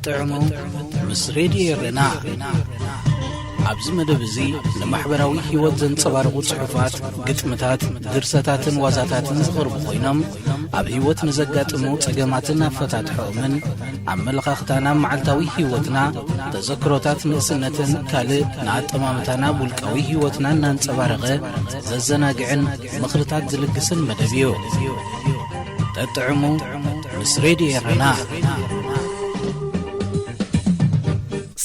ጠጥዕሙ ምስ ሬድዮ ኤረና። ኣብዚ መደብ እዚ ንማሕበራዊ ህይወት ዘንጸባርቑ ጽሑፋት፣ ግጥምታት፣ ድርሰታትን ዋዛታትን ዝቐርቡ ኮይኖም፣ ኣብ ህይወት ንዘጋጥሙ ጸገማትን ኣፈታትሖኦምን፣ ኣመለኻኽታና ኣብ መዓልታዊ ህይወትና፣ ተዘክሮታት ንእስነትን ካልእ ንኣጠማምታና ኣብ ውልቃዊ ህይወትና እናንጸባረቐ ዘዘናግዕን ምኽርታት ዝልግስን መደብ እዩ። ጠጥዕሙ ምስ ሬድዮ ኤረና።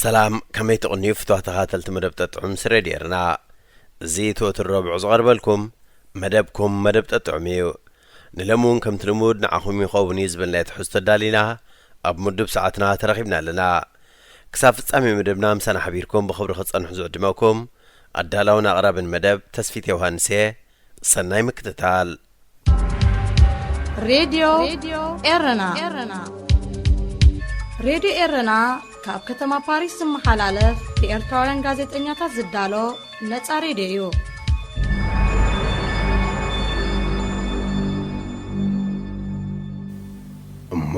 ሰላም፣ ከመይ ትቕንዩ ፍትዋት ተኸታተልቲ መደብ ጠጥዑም ምስ ሬድዮ ኤረና? እዚ ትወትር ረቡዕ ዝቐርበልኩም መደብኩም መደብ ጠጥዑም እዩ። ንሎሚ እውን ከምቲ ልሙድ ንዓኹም ይኸውን እዩ ዝበልናዮ ትሕዝቶ ኣዳሊና ኣብ ምዱብ ሰዓትና ተረኺብና ኣለና። ክሳብ ፍጻሜ መደብና ምሳና ሓቢርኩም ብኽብሪ ክትጸንሑ ዝዕድመኩም ኣዳላውን ኣቕራብን መደብ ተስፊት ዮሃንስ እየ። ሰናይ ምክትታል። ሬድዮ ኤረና። ሬድዮ ኤረና ካብ ከተማ ፓሪስ ዝመሓላለፍ ብኤርትራውያን ጋዜጠኛታት ዝዳሎ ነጻ ሬድዮ እዩ። እሞ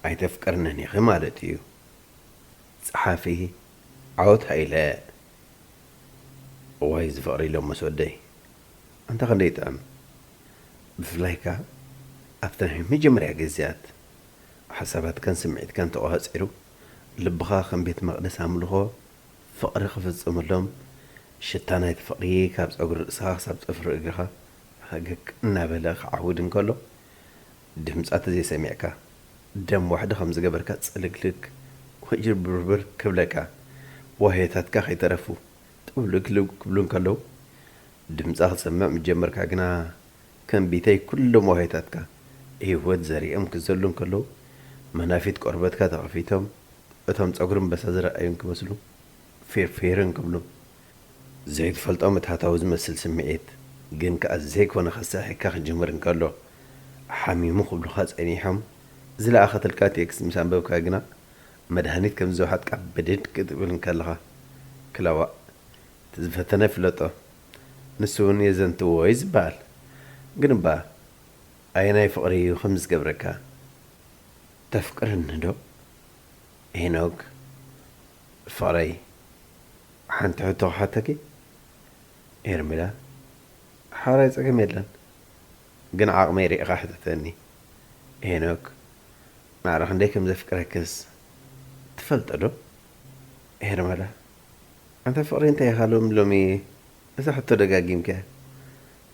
ኣይተፍቅርንን ኢኺ ማለት እዩ። ጸሓፊ ዓወት ሃይለ። እዋይ እዚ ፍቕሪ ኢሎም ምስ ወደይ። ኣንታ ክንደይ ይጥዕም። ብፍላይ ከኣ ኣብቲ ናይ መጀመርያ ግዜያት ሓሳባትካን ስምዒትካን ተቖጻጺሩ ልብኻ ከም ቤት መቕደስ ኣምልኾ ፍቕሪ ክፍጽመሎም ሽታ ናይቲ ፍቕሪ ካብ ጸጉሪ ርእስኻ ክሳብ ጽፍሪ እግርኻ ፈገግ እናበለ ክዓውድ እንከሎ ድምጻ ተዘይሰሚዕካ ደም ዋሕዲ ከም ዝገበርካ ጽልግልግ ወጅርብርብር ክብለካ ዋህዮታትካ ከይተረፉ ጥውልግልግ ክብሉ እንከለዉ፣ ድምጻ ክትሰምዕ ምስ ጀመርካ ግና፣ ከም ቢተይ ኩሎም ዋህዮታትካ ህይወት ዘሪኦም ክዘሉ እንከለዉ፣ መናፊት ቆርበትካ ተኸፊቶም፣ እቶም ጸጉሪ ኣንበሳ ዝረኣዩ እንክመስሉ ፊርፊር እንክብሉ፣ ዘይትፈልጦ ምትሃታዊ ዝመስል ስምዒት ግን ከኣ ዘይኮነ ከሳሕየካ ክጅምር እንከሎ፣ ሓሚሙ ክብሉኻ ጸኒሖም፣ ዝለኣኸትልካ ቴክስት ምስ ኣንበብካ ግና፣ መድሃኒት ከም ዝወሓጥካ ብድድ ክትብል እንከለኻ፣ ክላዋእ። እቲ ዝፈተነ ይፍለጦ፣ ንሱ እውን የዘንትዎ እዩ ዝበሃል። ግን እባ ኣየናይ ፍቕሪ እዩ ከምዚ ዝገብረካ? ተፍቅረኒ ዶ? ሄኖክ ፍቕረይ፣ ሓንቲ ሕቶ ክሓተኪ? ሄርሜላ፣ ሓራይ ጸገም የለን፣ ግን ዓቕመይ ርኢኻ ሕተተኒ። ሄኖክ፣ ማዕረ ክንደይ ከም ዘፍቅረክስ ትፈልጦ ዶ? ሄርሜላ፣ ኣንታ ፍቕሪ እንታይ ኢኻ ሎም ሎሚ እዛ ሕቶ ደጋጊምካያ?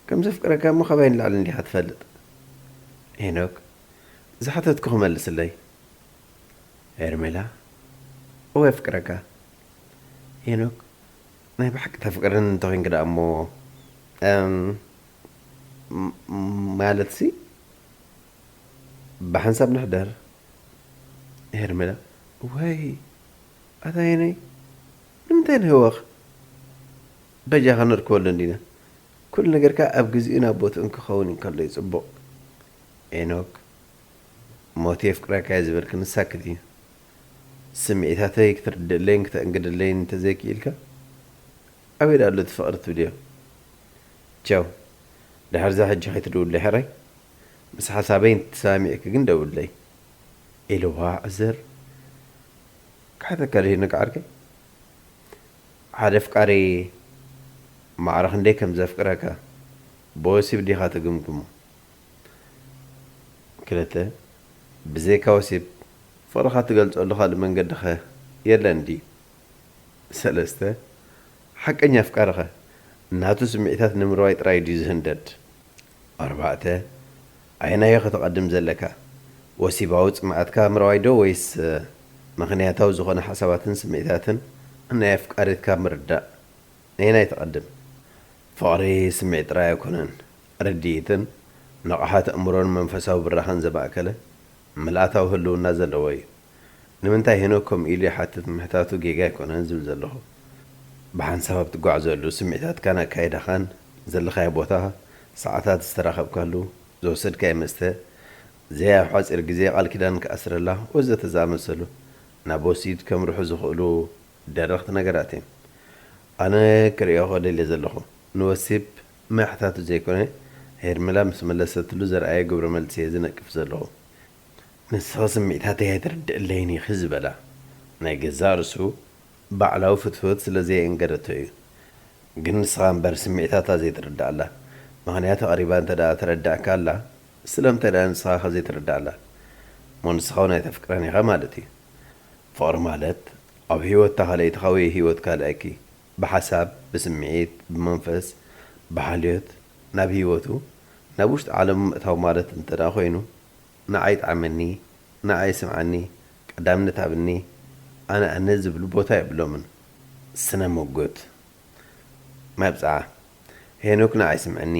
ከም ዘፍቅረካ እሞ ካባይ ንላዕሊ እንዲኻ ትፈልጥ። ሄኖክ፣ ዝሓተትኩ ክመልስለይ። ሄርሜላ፣ እወ የፍቅረካ። ሄኖክ፣ ናይ ብሓቂ ተፍቅረኒ እንተኾይንኪ ደኣ እሞ፣ እም፣ ም-፣ ማለትሲ ብሓንሳብ ንሕደር። ሄርሜላ፣ ወይ ኣታ የነይ፣ ንምንታይ ንህወኽ? በጃኻ ነርክበሉ እንዲና። ኩሉ ነገርካ ኣብ ግዜኡ ናብ ቦትኡን ክኸውን እንከሎ እዩ ጽቡቕ። ሄኖክ፣ ሞት የፍቅረካ እየ ዝበልክኒ ሳክት እዩ። ስምዒታተይ ክትርድእለይን ክተእንግደለይን እንተዘይክኢልካ፣ ኣበይ ደኣ ኣሎ እቲ ፍቕሪ ትብልዮ? ቻው። ድሕርዛ ሕጂ ከይትድውለይ ሕራይ። ምስ ሓሳበይ እንተሰማሚዕኪ ግን ደውለይ። ኢልዋ ዕዝር። ክሓተካ ድዩ ንግዓርከይ? ሓደ ኣፍቃሪ ማዕረ ክንደይ ከም ዘፍቅረካ ብወሲብ ዲኻ ትግምግሞ? ክልተ፣ ብዘይካ ወሲብ ፍቕርኻ ትገልጸሉ ካልእ መንገድኸ የለን ድዩ? ሰለስተ፣ ሓቀኛ ኣፍቃሪኸ ናቱ ስምዒታት ንምርዋይ ጥራይ ድዩ ዝህንደድ? ኣርባዕተ፣ ኣየናዮ ከተቐድም ዘለካ? ወሲባዊ ጽምኣትካ ምርዋይ ዶ ወይስ ምኽንያታዊ ዝኾነ ሓሳባትን ስምዒታትን ናይ ኣፍቃሪትካ ምርዳእ? ነየናይ ትቐድም? ፍቕሪ ስምዒት ጥራይ ኣይኮነን፣ ርድኢትን ንቕሓት ኣእምሮን መንፈሳዊ ብራኸን ዘማእከለ ምልኣታዊ ህልውና ዘለዎ እዩ። ንምንታይ ሄኖክ ከምኡ ኢሉ ይሓትት ምሕታቱ ጌጋ ኣይኮነን ዝብል ዘለኹ። ብሓንሳብ ኣብ ትጓዓዘሉ ስምዒታትካን ኣካይዳኻን፣ ዘለኻዮ ቦታ፣ ሰዓታት ዝተራኸብካሉ፣ ዝወሰድካዮ መስተ፣ ዘይ ኣብ ሓጺር ግዜ ቃል ኪዳን ክኣስረላ ወዘተ ዝኣመሰሉ ናብ ወሲብ ከምርሑ ዝኽእሉ ደረኽቲ ነገራት እዮም። ኣነ ክርእዮ ደልየ ዘለኹ ንወሲብ ምሕታቱ ዘይኮነ፣ ሄርሜላ ምስ መለሰትሉ ዘርኣየ ግብረ መልሲ እየ ዝነቅፍ ዘለኹ። ንስኺ ስምዒታተይ ኣይትርድእለይን ኢኺ ዝበላ ናይ ገዛእ ርእሱ ባዕላዊ ፍትወት ስለ ዘየእንገደቶ እዩ። ግን ንስኻ እምበር ስምዒታታ ዘይትርድኣላ። ምኽንያቱ ቀሪባ እንተ ደኣ ተረዳእካ ኣላ፣ ስለምንታይ ደኣ ንስኻ ከ ዘይትርድኣላ? እሞ ንስኻ እውን ኣይተፍቅራን ኢኻ ማለት እዩ። ፍቕሪ ማለት ኣብ ህይወትካ ካልኣይቲ ወይ ህይወት ካልኣይኪ ብሓሳብ፣ ብስምዒት፣ ብመንፈስ፣ ብሓልዮት ናብ ህይወቱ፣ ናብ ውሽጢ ዓለሙ ምእታው ማለት እንተ ደኣ ኮይኑ፣ ንዓይ ጥዓመኒ፣ ንዓይ ስምዓኒ፣ ቀዳምነት ሃብኒ፣ ኣነ ኣነ ዝብሉ ቦታ የብሎምን። ስነ ምጉት። መብጽዓ፣ ሄኖክ ንዓይ ስምዐኒ፣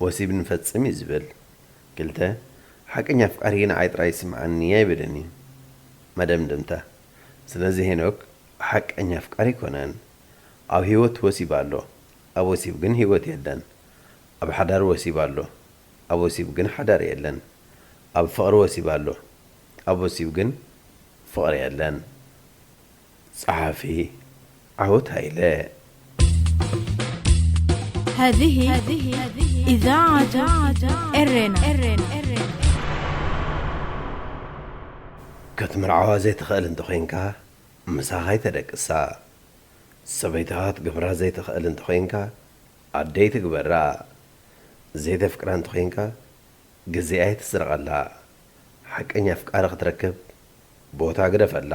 ወሲብ ንፈጽም እዩ ዝብል። ክልተ፣ ሓቀኛ ኣፍቃሪ ንዓይ ጥራይ ስምዓኒ ኣይብልን እዩ። መደምደምታ፣ ስለዚ ሄኖክ ሓቀኛ ኣፍቃሪ ኣይኮነን። ኣብ ህይወት ወሲብ ኣሎ፣ ኣብ ወሲብ ግን ህይወት የለን። ኣብ ሓዳር ወሲብ ኣሎ፣ ኣብ ወሲብ ግን ሓዳር የለን። ኣብ ፍቕሪ ወሲብ ኣሎ፣ ኣብ ወሲብ ግን ፍቕሪ የለን። ጸሓፊ ዓወት ሃይለ። هذه إذاعة إرينا. ክትምርዓዋ ዘይትኽእል እንተኾይንካ ምሳኻ ኣይተደቅሳ። ሰበይትኻ ክትገብራ ዘይትኽእል እንተኾይንካ ኣደይ ትግበራ። ዘይተፍቅራ እንተኾይንካ ግዜኣ ኣይትስረቐላ። ሓቀኛ ኣፍቃሪ ክትረክብ ቦታ ግደፈላ።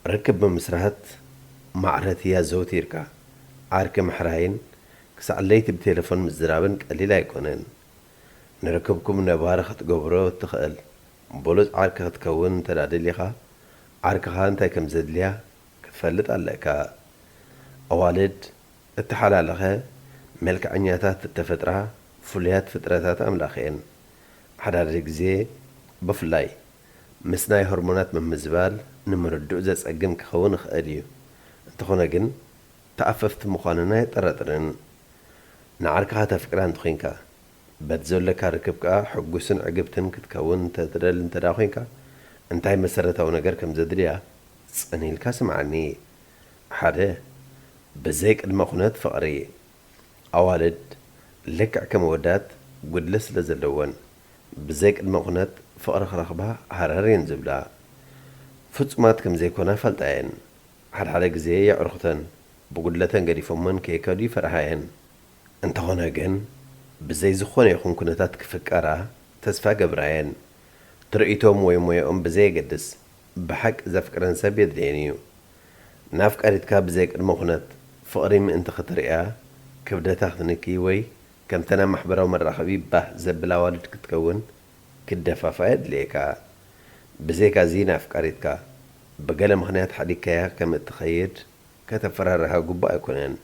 ርክብ ምምስራት ማዕረ ትያ ዘውቲርካ ዓርኪ ምሕራይን ክሳዕ ለይቲ ብቴለፎን ምዝራብን ቀሊል ኣይኮነን። ንርክብኩም ነባሪ ክትገብሮ እትኽእል ብሉጽ ዓርኪ ክትከውን እንተ ደኣ ደሊኻ፣ ዓርክኻ እንታይ ከም ዘድልያ ክትፈልጥ ኣለካ። ኣዋልድ እተሓላለኸ መልክዐኛታት እተፈጥራ ፍሉያት ፍጥረታት ኣምላኽ እየን። ሓደ ሓደ ግዜ ብፍላይ ምስ ናይ ሆርሞናት ምምዝባል ንምርድኡ ዘጸግም ክኸውን ይኽእል እዩ። እንተኾነ ግን ተኣፈፍቲ ምዃንና ኣየጠራጥርን። ንዓርክኻ ተፍቅራ እንተኾይንካ፣ በቲ ዘለካ ርክብ ከኣ ሕጉስን ዕግብትን ክትከውን እንተ ትደሊ እንተ ደኣ ኮይንካ፣ እንታይ መሰረታዊ ነገር ከም ዘድልያ ጽን ኢልካ ስምዓኒ። ሓደ፣ ብዘይ ቅድመ ኩነት ፍቕሪ። ኣዋልድ ልክዕ ከም ኣወዳት ጉድለት ስለ ዘለወን፣ ብዘይ ቅድመ ኩነት ፍቕሪ ክረኽባ ሃረር እየን ዝብላ። ፍጹማት ከም ዘይኮና ይፈልጣ እየን። ሓድሓደ ግዜ የዕሩኽተን ብጉድለተን ገዲፎመን ከይከዱ ይፈርሃ እየን። እንተኾነ ግን፣ ብዘይ ዝኾነ ይኹን ኩነታት ክፍቀራ ተስፋ ይገብራ እየን። ትርኢቶም ወይ ሞያኦም ብዘየገድስ፣ ብሓቂ ዘፍቅረን ሰብ የድልየን እዩ። ንኣፍቃሪትካ ብዘይ ቅድመ ኩነት ፍቕሪ ምእንቲ ክትርእያ፣ ክብደታ ክትንኪ ወይ ከምተን ኣብ ማሕበራዊ መራኸቢ ባህ ዘብላ ኣዋልድ ክትከውን ክትደፋፍኣ የድልየካ። ብዘይካዚ ንኣፍቃሪትካ ብገለ ምኽንያት ሓዲግካያ ከም እትኸይድ ከተፈራርሃ ግቡእ ኣይኮነን።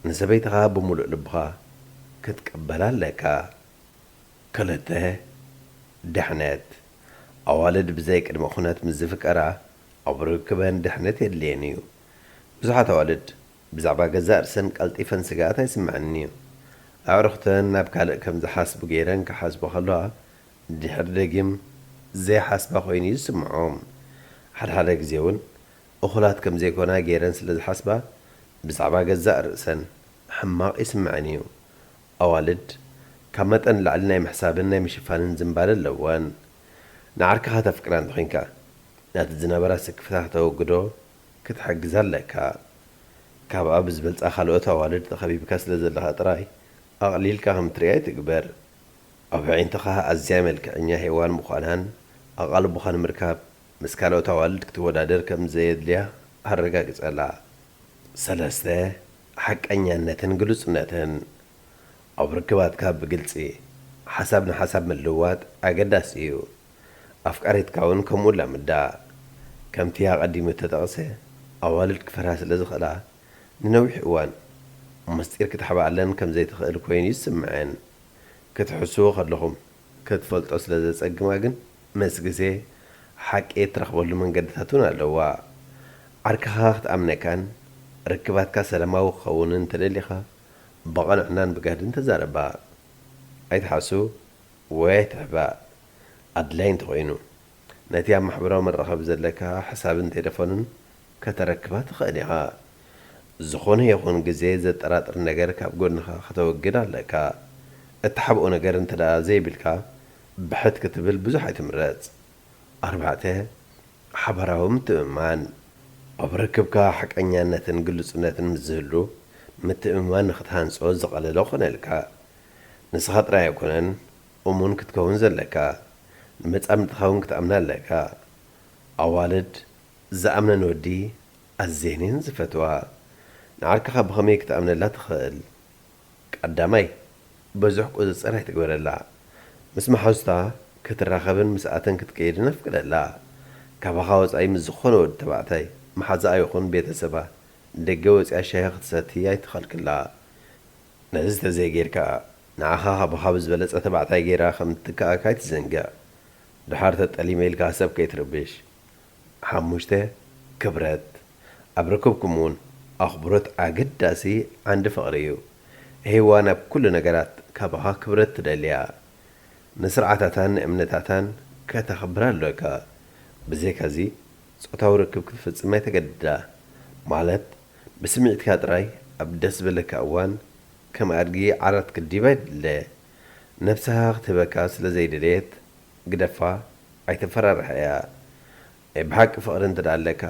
ንሰበይትኻ ብምሉእ ልብኻ ክትቅበላ ኣለካ። ክልተ፣ ድሕነት። ኣዋልድ ብዘይ ቅድመ ኩነት ምስ ዝፍቀራ ኣብ ርክበን ድሕነት የድልየን እዩ። ብዙሓት ኣዋልድ ብዛዕባ ገዛእ ርእሰን ቀልጢፈን ስግኣት ኣይስምዐንን እዩ። ኣዕሩኽተን ናብ ካልእ ከም ዝሓስቡ ገይረን ክሓስባ ከለዋ ድሕሪ ደጊም ዘይሓስባ ኮይኑ እዩ ዝስምዖም። ሓድሓደ ግዜ እውን እኹላት ከም ዘይኮና ገይረን ስለ ዝሓስባ ብዛዕባ ገዛእ ርእሰን ሕማቕ ይስምዐን እዩ። ኣዋልድ ካብ መጠን ንላዕሊ ናይ ምሕሳብን ናይ ምሽፋንን ዝንባለ ኣለወን። ንዓርክኻ ተፍቅራ እንተኾይንካ፣ ነቲ ዝነበራ ስክፍታ ከተወግዶ ክትሕግዛ ኣለካ። ካብኣ ብዝበልጻ ካልኦት ኣዋልድ ተኸቢብካ ስለ ዘለኻ ጥራይ ኣቕሊልካ ከም ትርእያ ኣይትግበር። ኣብ ኣዒንትኻ ኣዝያ መልክዐኛ ሄዋን ምዃናን ኣቓልቦኻ ንምርካብ ምስ ካልኦት ኣዋልድ ክትወዳደር ከም ዘየድልያ ኣረጋግጸላ። ሰለስተ፣ ሓቀኛነትን ግሉጽነትን። ኣብ ርክባትካ ብግልጺ ሓሳብ ንሓሳብ ምልውዋጥ ኣገዳሲ እዩ። ኣፍቃሪትካ እውን ከምኡ ላምዳ። ከምቲ ኣቐዲሙ እተጠቕሰ፣ ኣዋልድ ክፈርሃ ስለ ዝኽእላ፣ ንነዊሕ እዋን ምስጢር ክትሕብኣለን ከም ዘይትኽእል ኮይኑ ይስምዐን። ክትሕስዎ ከለኹም ክትፈልጦ ስለ ዘጸግማ ግን፣ ምስ ግዜ ሓቂ እትረኽበሉ መንገድታት እውን ኣለዋ። ዓርክኻ ክትኣምነካን ርክባትካ ሰላማዊ ክኸውንን እንተደሊኻ፣ ብቕንዕናን ብጋህድን ተዛረባ። ኣይትሓሱ ወይ ኣይትሕባእ። ኣድላዪ እንተኾይኑ፣ ነቲ ኣብ ማሕበራዊ መራኸቢ ዘለካ ሕሳብን ቴለፎንን ከተረክባ ትኽእል ኢኻ። ዝኾነ ይኹን ግዜ ዘጠራጥር ነገር ካብ ጎንኻ ከተወግድ ኣለካ። እትሓብኦ ነገር እንተ ደኣ ዘይብልካ፣ ብሕት ክትብል ብዙሕ ኣይትምረጽ። ኣርባዕተ፣ ሓባራዊ ምትእምማን። ኣብ ርክብካ ሓቀኛነትን ግሉጽነትን ምስ ዝህሉ፣ ምትእምማን ንኽትሃንጾ ዝቐለለ ክኾነልካ። ንስኻ ጥራይ ኣይኮነን እሙን ክትከውን ዘለካ፣ ንመጻምድትኻ እውን ክትኣምና ኣለካ። ኣዋልድ ዝኣምነን ወዲ ኣዝየን እየን ዝፈትዋ። ንዓርክኻ ብኸመይ ክትኣምነላ ትኽእል? ቀዳማይ፣ ብዙሕ ቁጽጽር ኣይትግበረላ። ምስ መሓዙታ ክትራኸብን ምስኣተን ክትከይድን ኣፍቅደላ። ካባኻ ወጻኢ ምስ ዝኾነ ወዲ ተባዕታይ፣ መሓዛኣ ይኹን ቤተሰባ፣ ደገ ወጺኣ ሻሂ ክትሰቲ ኣይትኸልክላ። ነዚ ተዘይጌርካ፣ ንዓኻ ካባኻ ብዝበለጸ ተባዕታይ ጌራ ከም እትከኣካ ኣይትዘንግዕ። ደሓር ተጠሊመ ኢልካ ሰብ ከይትርብሽ። ሓሙሽተ፣ ክብረት። ኣብ ርክብኩም እውን ኣኽብሮት ኣገዳሲ ዓንዲ ፍቕሪ እዩ። ሄዋን ኣብ ኩሉ ነገራት ካባኻ ክብረት ትደሊ እያ። ንስርዓታታን ንእምነታታን ከተኽብር ኣለካ። ብዘይካዚ፣ ጾታዊ ርክብ ክትፍጽም ኣይተገድዳ። ማለት፣ ብስምዒትካ ጥራይ ኣብ ደስ ዝበለካ እዋን ከም ኣድጊ ዓራት ክዲብ ኣይትድለ። ነብስኻ ክትህበካ ስለ ዘይደለየት ግደፋ፣ ኣይተፈራርሕያ። ናይ ብሓቂ ፍቕሪ እንተ ደኣ ኣለካ፣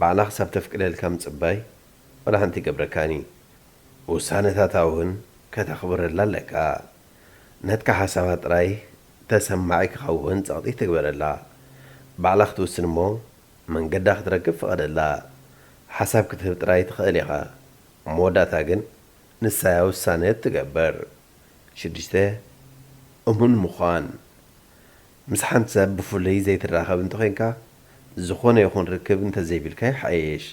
ባዕላ ክሳብ ተፍቅደልካ ምጽባይ ዋላ ሓንቲ ይገብረካን እዩ። ውሳነታታ እውን ከተኽብረላ ኣለካ። ናትካ ሓሳባት ጥራይ ተሰማዒ ክኸውን ጸቕጢ ትግበረላ። ባዕላ ክትውስን እሞ መንገዳ ክትረክብ ፍቐደላ። ሓሳብ ክትህብ ጥራይ ትኽእል ኢኻ። ኣብ መወዳእታ ግን ንሳ እያ ውሳነ እትገብር። ሽዱሽተ፣ እሙን ምዃን። ምስ ሓንቲ ሰብ ብፍሉይ ዘይትራኸብ እንተኾይንካ፣ ዝኾነ ይኹን ርክብ እንተዘይብልካ ይሓይሽ።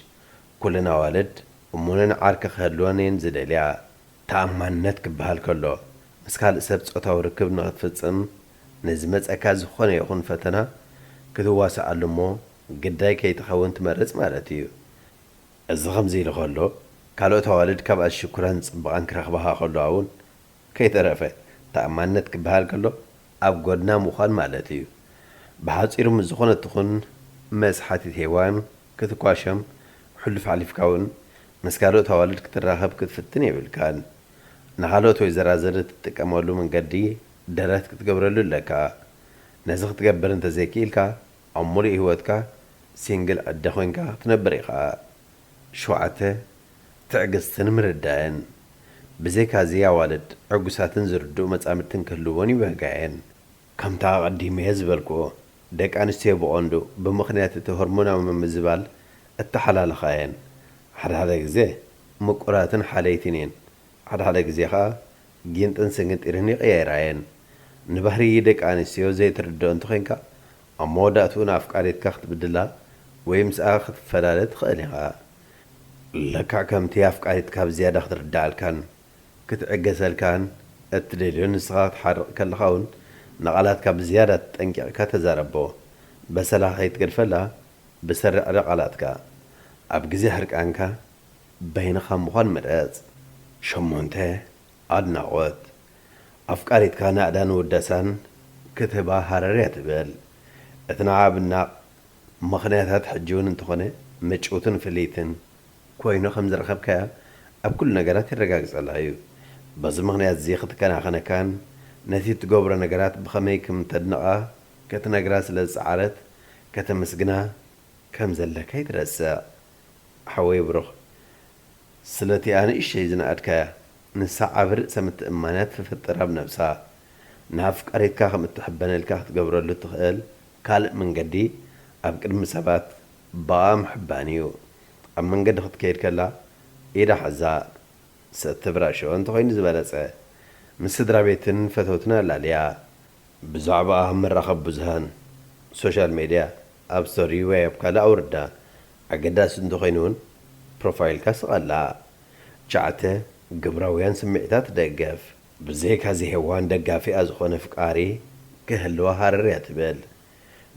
ኩለን ኣዋልድ እሙንን ዓርኪ ክህልወን እየን ዝደልያ። ተኣማንነት ክበሃል ከሎ፣ ምስ ካልእ ሰብ ጾታዊ ርክብ ንኽትፍጽም ንዝመጸካ ዝኾነ ይኹን ፈተና ክትዋስኣሉ እሞ ግዳይ ከይትኸውን ትመርጽ ማለት እዩ። እዚ ከምዚ ኢሉ ከሎ፣ ካልኦት ኣዋልድ ካብኣ ዝሽኩራን ዝጽብቓን ክረኽባኻ ከለዋ እውን ከይተረፈ ተኣማንነት ክበሃል ከሎ ኣብ ጎድና ምዃን ማለት እዩ። ብሓጺሩ ምስ ዝኾነት ትኹን መስሓቲት ሄዋን ክትኳሸም፣ ሕሉፍ ሓሊፍካ እውን ምስ ካልኦት ኣዋልድ ክትራኸብ ክትፍትን የብልካን። ንኻልኦት ወይ ዘራዘር እትጥቀመሉ መንገዲ ደረት ክትገብረሉ ኣለካ። ነዚ ክትገብር እንተዘይክኢልካ ኣብ ሙሉእ ህይወትካ ሲንግል ዕደ ኮይንካ ክትነብር ኢኻ። ሸውዓተ፣ ትዕግስትን ምርዳእን። ብዘይካዚ ኣዋልድ ዕጉሳትን ዝርድኡ መጻምድትን ክህልወን ይበህጋ እየን። ከምታ ኣቐዲመ ዝበልክዎ፣ ደቂ ኣንስትዮ ብቐንዱ ብምኽንያት እቲ ሆርሞናዊ ምምዝባል እተሓላለኻ እየን። ሓደ ሓደ ግዜ ምቁራትን ሓለይትን እየን። ሓደ ሓደ ግዜ ኸኣ ጊንጥን ስግንጢርን ይቕያይራ እየን። ንባህሪ ደቂ ኣንስትዮ ዘይትርድኦ እንተኾይንካ፣ ኣብ መወዳእትኡ ንኣፍቃሪትካ ክትብድላ ወይ ምስኣ ክትፈላለ ትኽእል ኢኻ። ለክዕ ከምቲ ኣፍቃሪትካ ብዝያዳ ክትርድኣልካን ክትዕገሰልካን እትደልዮ ንስኻ ክትሓርቕ ከለኻ እውን ንቓላትካ ብዝያዳ ጠንቂቕካ ተዛረቦ። በሰላ ከይትገድፈላ ብሰሪዕ ቃላትካ። ኣብ ግዜ ሕርቃንካ በይንኻ ምዃን ምረጽ። ሸሞንተ፣ ኣድናቖት። ኣፍቃሪትካ ናእዳን ውደሳን ክትህባ ሃረር እያ ትብል። እቲ ንዓ ብናቕ ምኽንያታት ሕጂ እውን እንተኾነ ምጭውትን ፍልይትን ኮይኑ ከም ዝረኸብካያ ኣብ ኩሉ ነገራት የረጋግጸላ እዩ። በዚ ምኽንያት እዚ ክትከናኸነካን ነቲ እትገብሮ ነገራት ብኸመይ ከም ተድንቓ ክትነግራ ስለ ዝጸዓረት ከተመስግና ከም ዘለካ ኣይትረስዕ። ሓወይ ብሩኽ፣ ስለቲኣ ንእሽተይ ዝነኣድካያ፣ ንሳ ዓቢ ርእሰ ምትእምማን እያ ትፈጥር ኣብ ነብሳ። ንኣፍቃሪትካ ከም እትሕበነልካ ክትገብረሉ እትኽእል ካልእ መንገዲ ኣብ ቅድሚ ሰባት ብኣኣ ምሕባን እዩ። ኣብ መንገዲ ክትከይድ ከላ ኢዳ ሓዛ። ሰቲ ብራሾ እንተኾይኑ ዝበለጸ። ምስ ስድራ ቤትን ፈተውትን ኣላልያ። ብዛዕባኣ ኣብ መራኸቢ ብዙሃን፣ ሶሻል ሜድያ፣ ኣብ ስቶሪ ወይ ኣብ ካልእ ኣውርዳ። ኣገዳሲ እንተኾይኑ እውን ፕሮፋይልካ ስቐላ። ትሽዓተ፣ ግብራውያን ስምዒታት ደገፍ። ብዘይካዚ ሄዋን ደጋፊኣ ዝኾነ ኣፍቃሪ ክህልዋ ሃረር እያ ትብል።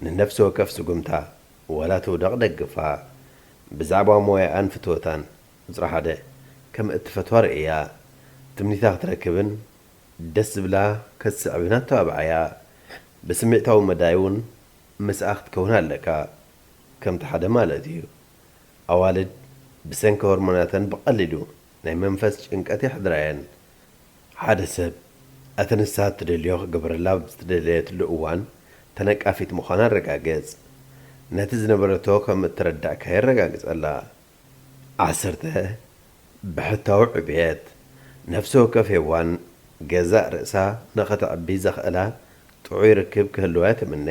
ንነፍሲ ወከፍ ስጉምታ፣ ዋላ ትውደቕ ደግፋ። ብዛዕባ ሞያኣን ፍትወታን፣ ቁጽሪ ሓደ፣ ከም እትፈትዋ ርእያ። ትምኒታ ክትረክብን ደስ ዝብላ ክትስዕብን ኣተባብዓያ። ብስምዒታዊ መዳይ እውን ምስኣ ክትከውን ኣለካ። ከምቲ ሓደ ማለት እዩ። ኣዋልድ ብሰንኪ ሆርሞናተን ብቐሊሉ ናይ መንፈስ ጭንቀት የሕድራ እየን። ሓደ ሰብ እቲ ንሳ እትደልዮ ክገብረላ ኣብ ዝተደለየትሉ እዋን ተነቃፊት ምዃና ኣረጋግጽ። ነቲ ዝነበረቶ ከም እተረዳእካዮ ኣረጋግጸላ። ዓሰርተ፣ ብሕታዊ ዕብየት። ነፍሲ ወከፍ ሄዋን ገዛእ ርእሳ ንኸተዕቢ ዘኽእላ ጥዑይ ርክብ ክህልዋ ትምነ።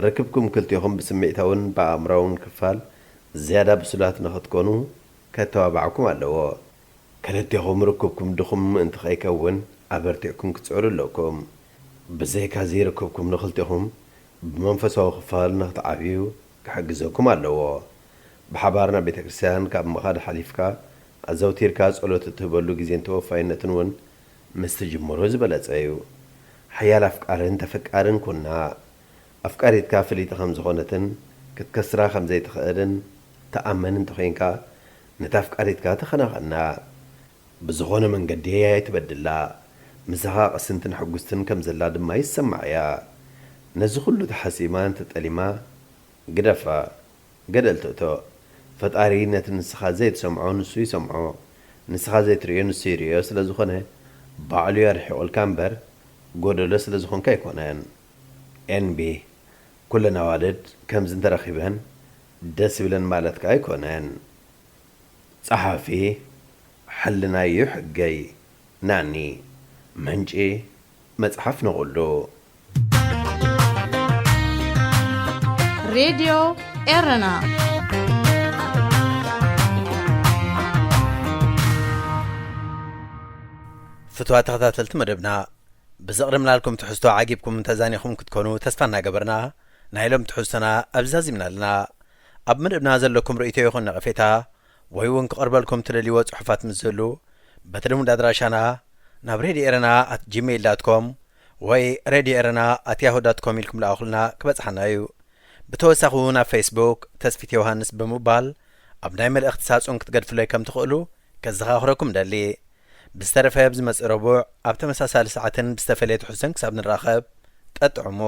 ርክብኩም ክልቴኹም ብስምዒታውን ብኣእምሮኣውን ክፋል ዝያዳ ብሱላት ንኽትኮኑ ከተባብዓኩም ኣለዎ። ክልቴኹም ርክብኩም ድኹም ምእንቲ ከይከውን ኣበርቲዕኩም ክትጽዕሩ ኣለኩም። ብዘይካዚ ርክብኩም ንኽልቴኹም ብመንፈሳዊ ክፋል ንኽትዓብዩ ክሕግዘኩም ኣለዎ። ብሓባር ናብ ቤተ ክርስቲያን ካብ ምኻድ ሓሊፍካ ኣዘውቲርካ ጸሎት እትህበሉ ግዜን ተወፋይነትን እውን ምስ ትጅምሩ ዝበለጸ እዩ። ሓያል ኣፍቃርን ተፈቃርን ኩና። ኣፍቃሪትካ ፍልይቲ ከም ዝኾነትን ክትከስራ ከም ዘይትኽእልን ትኣምን እንተኾይንካ፣ ነታ ኣፍቃሪትካ ተኸናኸና። ብዝኾነ መንገዲ ኣይትበድላ። ምሳኻ ቅስንትን ሕጉስትን ከም ዘላ ድማ ይሰማዓያ። ነዚ ኩሉ ተሓሲማ እንተጠሊማ፣ ግደፋ፣ ገደል ትእቶ። ፈጣሪ ነቲ ንስኻ ዘይትሰምዖ ንሱ ይሰምዖ፣ ንስኻ ዘይትርእዮ ንሱ ይርእዮ ስለ ዝኾነ፣ ባዕሉ እዩ ኣርሒቑልካ እምበር፣ ጎደሎ ስለ ዝኾንካ ኣይኮነን። ኤንቢ፣ ኩለን ኣዋልድ ከምዚ እንተረኺበን ደስ ይብለን ማለት ከኣ ኣይኮነን። ጸሓፊ፣ ሕልናይ እዩ ሕገይ። ናኒ፣ ምንጪ፣ መጽሓፍ ንኹሉ። ሬድዮ ኤረና። ፍትዋ ተኸታተልቲ መደብና፣ ብዘቕረብናልኩም ትሕዝቶ ዓጊብኩም ተዛኒኹም ክትኮኑ ተስፋ እናገበርና፣ ናይ ሎም ትሕዝቶና ኣብዚ ዛዚምና ኣለና። ኣብ መደብና ዘለኩም ርእይቶ ይኹን ነቐፌታ፣ ወይ እውን ክቐርበልኩም ትደልይዎ ጽሑፋት ምስ ዝህሉ፣ በቲ ልሙድ ኣድራሻና ናብ ሬድዮ ኤረና ኣት ጂሜይል ዳት ኮም ወይ ሬድዮ ኤረና ኣት ያሁ ዳት ኮም ኢልኩም ለኣኹልና ክበጽሓና እዩ። ብተወሳኺ እውን ኣብ ፌስቡክ ተስፊት ዮሃንስ ብምባል ኣብ ናይ መልእኽቲ ሳጹን ክትገድፉለይ ከም ትኽእሉ ከዘኻኽረኩም ደሊ። ብዝተረፈ ኣብ ዝመጽእ ረቡዕ ኣብ ተመሳሳሊ ሰዓትን ብዝተፈለየ ትሕዝቶን ክሳብ ንራኸብ፣ ጠጥዕሙ።